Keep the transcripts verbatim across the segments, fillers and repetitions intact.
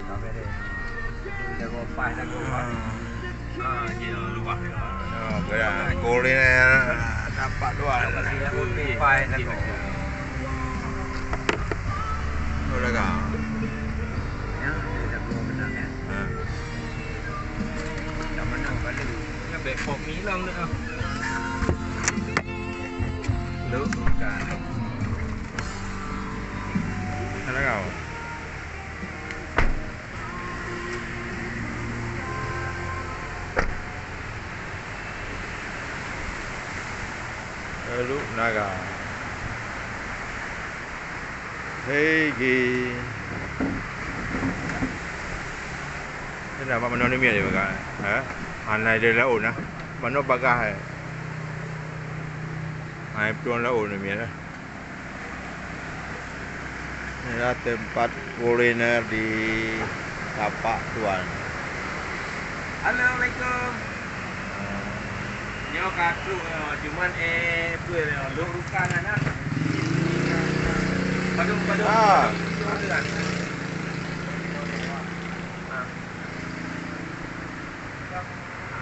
Jago pas, jago pas. Hmm. Ah, dia luah. Oh, gerak. Kolin, eh, nampak luah. Jago pas, jago. Oh, dah kah? Ya, dia jago benar, ya. Ha. Dah menang balik. Nak back pop ni lah, nak. Lu, bukan. Dah kah? Teluk Naga. Hei, Gi. Kenapa manoe ni, Mia, dia pegang? Ha? Hana ada laut nah. Manoe bagah, eh? Hai, peudong laut ni, Mia, eh? Inilah tempat kuliner di tapak tuan. Assalamualaikum. Nyoe ka trok nyoe, cuman, eh, peue nyoe, lôn rukang aneuk. Padum, padum, ah. Padum, padum. Ah.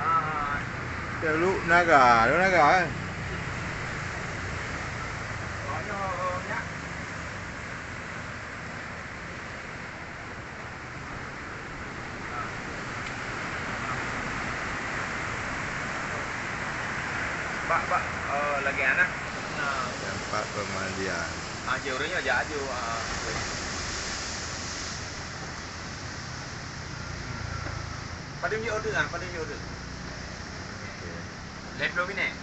Ah. Teluk Naga, Teluk Naga, eh. Bak, bak, eh, lagèe aneuk. Nah. Tempat pemandian. Ah, jeuh ureueng nyoe jak aju, ah. Padum jeuet order, ah, padum jeuet order. Okey. Lhèe ploh minèt.